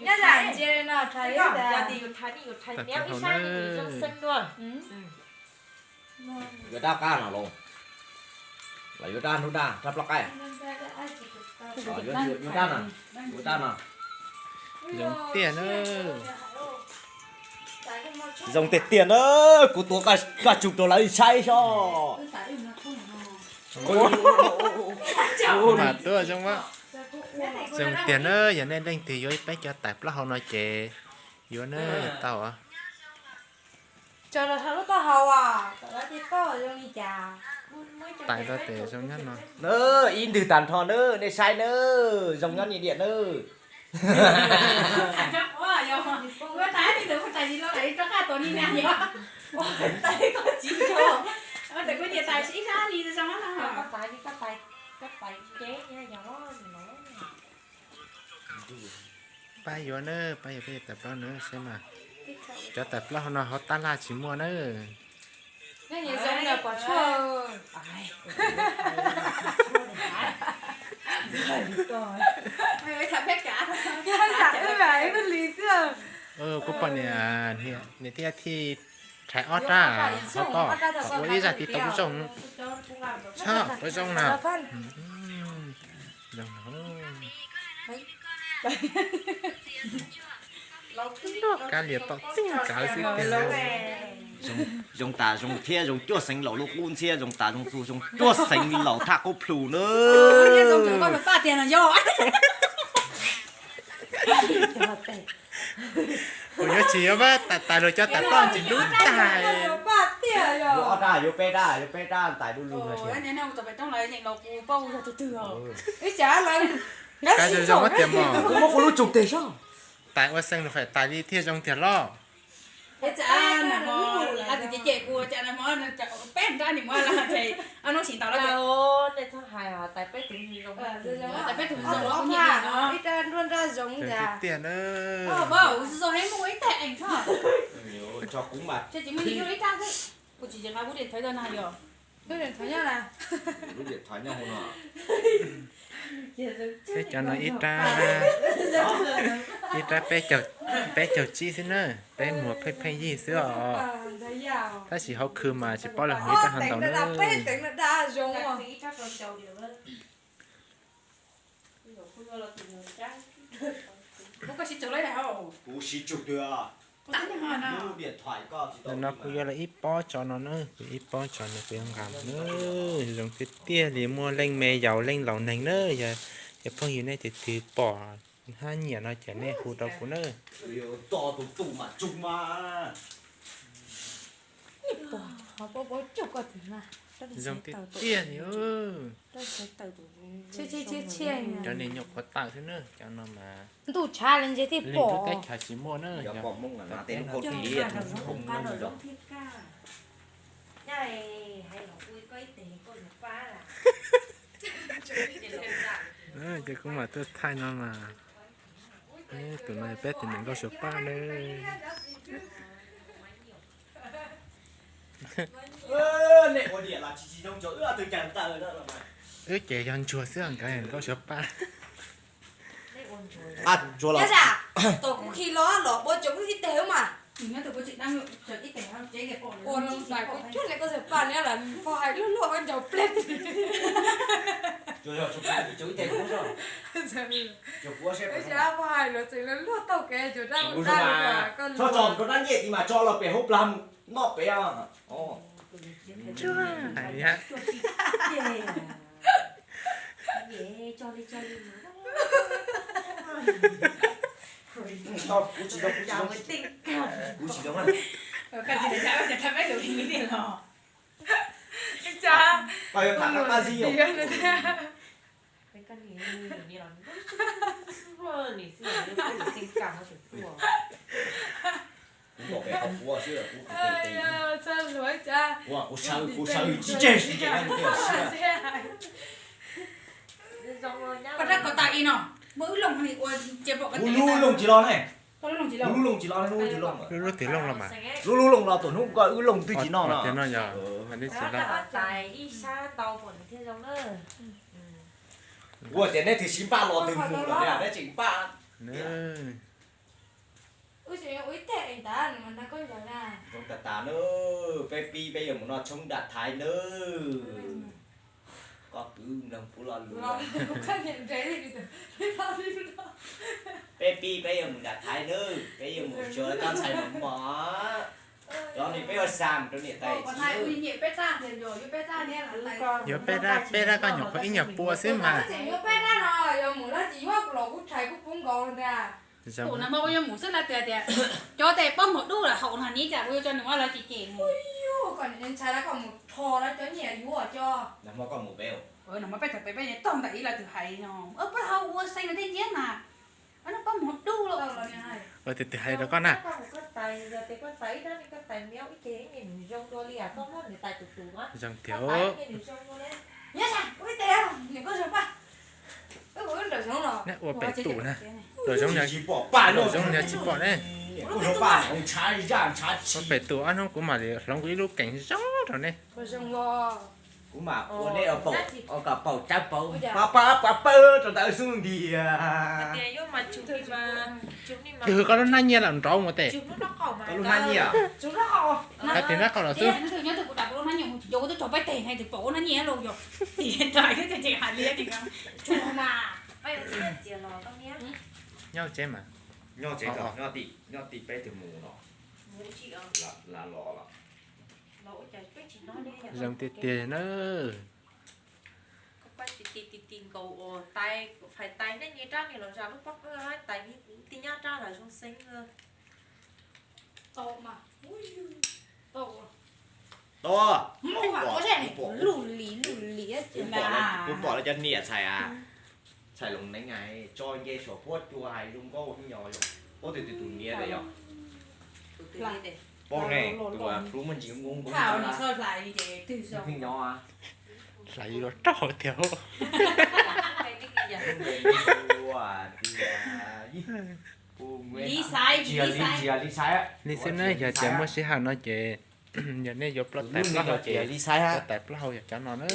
Nyob zaum ntsia li no, thaij ib tag. Yuav daj qab no los, los yuav daj hnub daj, daj plaub qaib. Yuav daj no, yuav daj no. Zoo tiag na. Zoo tiag tiag na, kuv tuav koj tsum rau lawv saib xwb. Mas tuaj zoo, zoo tiag na, yog nej leej twg yuav peb cov tais plaub hau no ces yuav na, tau. Tais rau tes zoo nyob no. Ib ntwg tag nrho na, nej saib na, zoo nyob ni diam na. Pab yuav na, pab yuav peb tais plaub na, saib mas. Cov tais plaub hau no hauv tab laj tsis muaj na. Kuv pom niam, niam thiaj thij rhais ob rab hauv ko, ua ib zaj tiv tau kuj zoo. Txhob ua zoo na. Kab liam tom txij nkawm xwb tiag. Zoo tas zoo thiab zoo cuaj xeev laus lub qub ntxhiab, zoo tas zoo txug zoo cuaj xeev laus thaj qub plhu na. Kuv yuav tsis yuav mas tais luag cov tais plaub tsis lub tais. Yuav ob rab, yuav peb rab, yuav peb rab tais du lug. Ib cas lawv zoo zoo tiag mog. Kuv muab kuv lub tsum tes soj. Tais ua xeev lus fais tais li thiaj zoo tiag los. Peb rab ni muab, nej txhob hais tais peb tus zoo, tais peb tus zoo, ib rab nruab nrab zoo tiag na. Tso kuv mas, kuv tsis nqa kuv diam thaiv na yog. Lub diam thaiv nyob no. Peb cov no ib rab, ib rab peb caug tsib xwb na, peb muag pheej pheej yig xwb os. Tab sis hauv khw mas tsis paub lawv muag ib rab hov ntau na. Kuv siv tsum twg? No kuv yuav lawv ib pob tso no na, kuv ib pob tso no kuv yuav nqa na. Zoo tiag tiag li, muaj leej me yaus leej laus neeg na, yog phooj ywg nej tus twg pom hab nyiam no ces nej hu rau kuv na. Zoo tiag tiag li. Cov niag nyuam qhuav tawm xwb na, cov no mas ntuj tshav li ntses thiaj pom. Teb chaws tsis muaj na. Ces kuv mam tuaj thaij no mas, tus no peb tus niam nkauj suav paj na. Wb ces yog ntsuag xwb nkawd nkauj suav paj. Tom kuv khi los los ua tseem ib teg mas. Ua loo xais kuv cuag li koj suav paj ni las, pog hais luag luag ua ncaus pleb. Pog hais luag tseem luag luag taug kev cuag dab, koj tso rau dab ncej ti mas tso los pem hauv plag noj pem. Kuv tsis zoo, kuv tsis zoo, kuv tsis zoo. Koj yuav tham qab qab zib os. Kuv pom pem qhov kuv xwb, kuv, kuv sawv, kuv sawv tsis tseg, tsis tseg. Kuv lub looj tsis los ne. Kuv lub looj tsis los ne, lub lub tsis los. Lub lub twg looj los mas. Lub lub looj los, tus hnub koj wb looj twb tsis noj no. Kuv tias neb twg sib npaj los twg mus lawm, neb tseem npaj. Zoo tas tas nawb, peb pib peb yuav mus noj tshoob nram Thaib nawb. Koj kwv mloog kuv lo lus. Peb pib peb yuav mus nram Thaib nawb, peb yuav mus xyuas cov ntxhais mos mos. Cov no peb yuav xa mus rau niam tais. Yuav peb rab, peb rab koj nyuam qhuav ib nyuag pua xwb mas. Tus nag hmo yuav mus xwb lawv tias tias, cov tes pob muag dub lawm haus no ne, cas kuv yuav tso nws ua lawv cem cem mus. Ntshai lawv kom mus rho lawv cov nyiaj yuav cov. Nag hmo koj mus pem? Nag hmo peb txog pem peb tog ntawm ib lawv twb hais no, peb hau ua xeem no tej nciab mas, no pob muag dub los. Ua tus twg hais rau koj na? Zoo tiag. Neb ua pem tus na, nraum zoov, nraum zoov nws tsis pom ne. Ua pem tus ob hnub kuv mam li hloov kuv ib lub keem zoo rau neb. Kuv mam ua neb kom paum tsawb paum, pab pab pab pawg rau ntawd xwb ntiag. Twb hwv koj lub hnab nyiaj los nrauv mus tes. Koj lub hnab nyiaj. Hais tias nab qau los xwb. Nyob tsev mas. Nyob tsev mas. Nyob tim, nyob tim peb twb mus no. Los los los. Zoo tiag tiag na. Tau, kuv pom lawv cov niam txhais a, txhais loos neeb tso nce saum huab cua hais zoo nkauj ib nyuag, ub tus tus niam ntawd yog. Paub ne, tus hlub muaj ntsis nkoos nkoos. Hlais yuav rau tiag. Li xwb ne, yog tias muaj sij hawm no ces yog nej yuav plaub tais plaub hau ces plaub tais plaub hau yog cov no na.